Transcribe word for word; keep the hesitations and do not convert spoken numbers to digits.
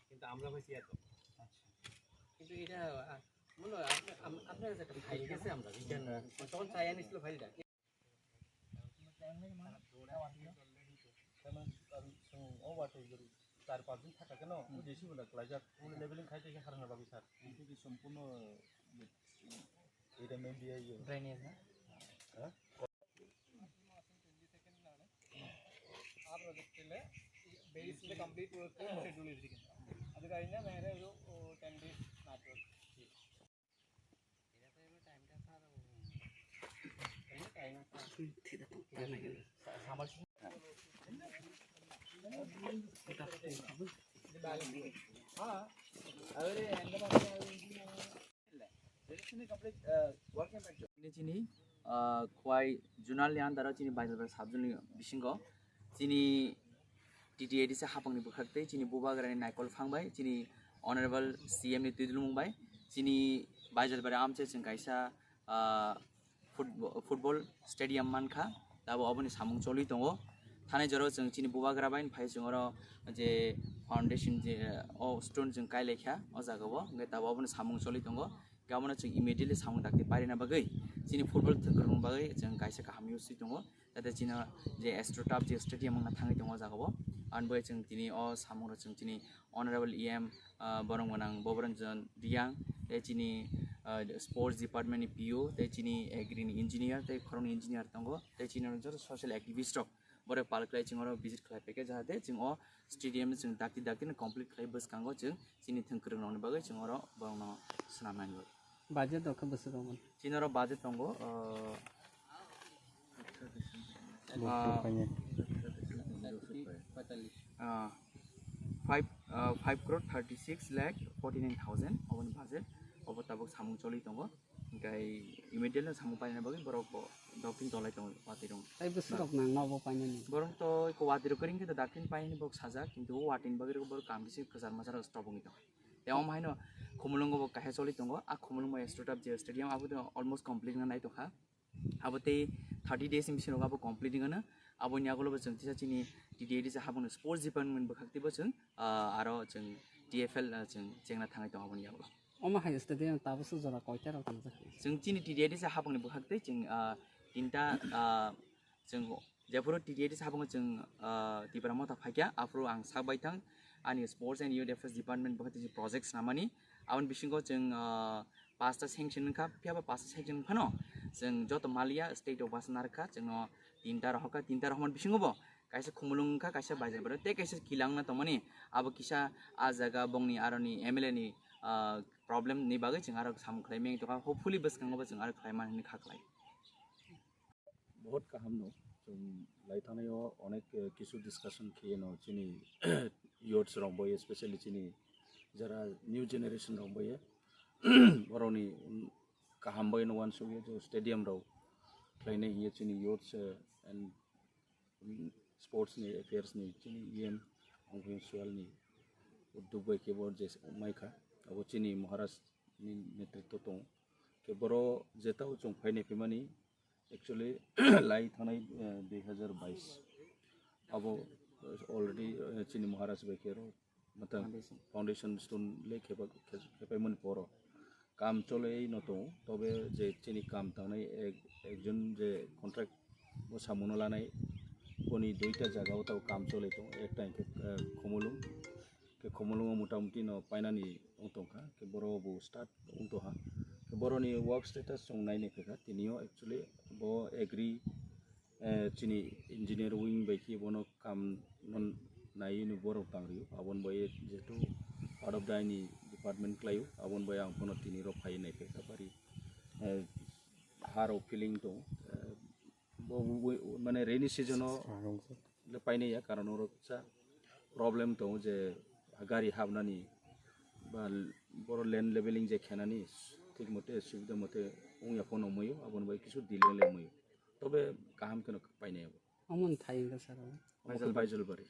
কিন্তু আমরা পাইছি এত। আচ্ছা। কিন্তু এটা, আহ, মনে হয় আপনি, আম-, আপনার কাছে একটা ফাইল গেছে আমরা, রিটার্ন, আহ, তখন চাই আনিছিল ফাইলটা। চার পাঁচ দিন থাকা কেন? ওই দেশি বলে ক্লাজার, ওই লেভেলিং খাইতে গিয়ে হারানো বাকি স্যার। কিন্তু কি সম্পূর্ণ ইয়ে, এটা মেন দিয়ে ইয়ে। ড্রেনেজ না? হ্যাঁ? ಬೇಯಿಸಿದ ಕಂಪ್ಲೀಟ್ ವರ್ಕ್ ಶೆಡ್ಯೂಲ್ ಇದ್ರಿಗೆ. ಅದು കഴിഞ്ഞാൽ നേരെ ഒരു ടെൻ ഡേയ്സ് നാട്ടിലോട്ട്. Ini chini, ah, Khowai zonal ni under o chini Baijalpara sub zone ni bisingo chini T T A D C hapang ni bwkhak tei chini bubagra ni naikol phang bai chini honorable C M ni twi dulmung bai chini Baijalpara amche chwng kaisa, ah, football, football stadium mankha, tabo oboni samung choli tongo. Thanai jora chwng chini bubagra bai phai chwng oro je foundation je o stone chwng kai laikha o jaga o, hwnkhe tabo oboni samung choli tongo. Hwnkhe abono chwng immediately samung dakti pairina bagwi chini football thwngkwrwng bagwi chwng kaisa kaham use tongo. Jate chini je Astroturf je stadium wngna thangwi tongo o jaga o, aboni bagwi chwng tini o samung rok chwng chini Honorable E M, ah, borok gwnang Boboranjan Riyang, tei chini, ah, Sports Department ni P O, tei chini Agri ni Engineer, tei khoroknwi Engineer tongo, tei chini joto social activist rok borok pal khlai chwng oro visit khlai paikha, jahate chwng o stadium chwng dakti dakti no complete khlai bwskango chwng chini thwngkwrwng rokni bagwi chwng oro borokno swnamnani bagwi. Budget rok khe bwswk rok mano? Chini oro budget tongo, ah, ah, ah, five, ah, five crore thirty six lakh forty nine thousand oboni budget, obo tabuk samung choli tongo. Hwnkhe immediately samung paina bagwi borok bo doktin tolai tongo, watwi rok. Tai bwswk rok nang no obo painani? Borok to eko watwi rok kring khe to daktin painani borok sajak, kintu o watwi ni bagwi borok kam bisi kwchar machar stop wngwi tongo. Tei omo haino Khumulwngo bo kaisa choli tongo. A Khumulwngo Astroturf je stadium abo to almost complete wngna nai tongkha. Abo tei thirty days ni bisingo abo complete wngna. Aboni yagulo bo chwng tisa chini T T A D C hapungni sports department bwkhak tei bo chwng, ah, aro chwng T F L, ah, chwng chengna thangwi tongo aboni yagulo. Omo hai stadium tabukso jora koita rok tangjak? Chwng chini T T A D C hapungni bwkhak tei chwng, ah, tinta, ah, Chwng jephuru T T A D C haphango chwng, ah, Tipra Motha phaikha, aphuru ang sak baithang ani Sports and Youth Affairs Department bo hai tei project snamani. Aboni bisingo chwng, ah, pasta sanction wngkha, phiya ba pasta sanction wngphano chwng joto maliya state o basa narwkha, chwngno tinta rohorkha, tinta rohormani bisingo bo kaisa Khumulwng wngkha, kaisa Baijalpara tei kaisa Kila wngna tongmani. Abo kisa ah jaga bongni aroni M L A ni, ah, problem ni bagwi chwng aro samung khlai meng tongkha, hopefully bwskango bo chwng aro khlai mani hwnwi kha khlai. Bahut kaham no, chwng lai thangnaio onek, eh, kisu discussion khiyeno chini youths rok bai, especially chini jara new generation rok bai, borokni, mm, kaham bai no uansukya je stadium rok khlainai hiya chini youths, eh, and, mm, sports ni affairs ni chini E M Ongpin Sual ni uddog bai khe bo je maikha, abo chini Maharaj ni netritwo tongo. Khe boro je tao chwng phainai phaimani, actually, lai thanai, eh, dui hazar bais abo, eh, already, eh, chini Maharaj bai khe ro, matang foundation, foundation stone le khepa-, khe-, khepaimani poro kam cholei no tongo, tobe je chini kam tangnai ek-, ekjon je contract bo samuno lanai, boni duita jaga o tao kam cholei tongo, ekta hwnkhe, eh, Khumulwng, khe Khumulwngo motamuti no painani wng tongkha, khe boro bo start wng tongha. Khe boroni work status chwng nainai phaikha, tinio actually bo agri, eh, chini engineer wing bai khe bono kam no naiwi ni borok tangrio, aboni bai jehetu part of the aini department khlaio, aboni bai ang bono tini rok phaiwi naiphaikha bari, eh, ha rok feeling tongo, eh, bo, bo, bo, mane rainy season o le painai ya, karon oro kisa problem tongo je gari habnani ba boro land leveling je khenani thik mote subida mote wngya phano wngmaio, aboni bai kisu delay le wngmaio, tobe kaham kheno painai abo. Omo ni thai hwnkhe sir o? Baijal, Baijalbari.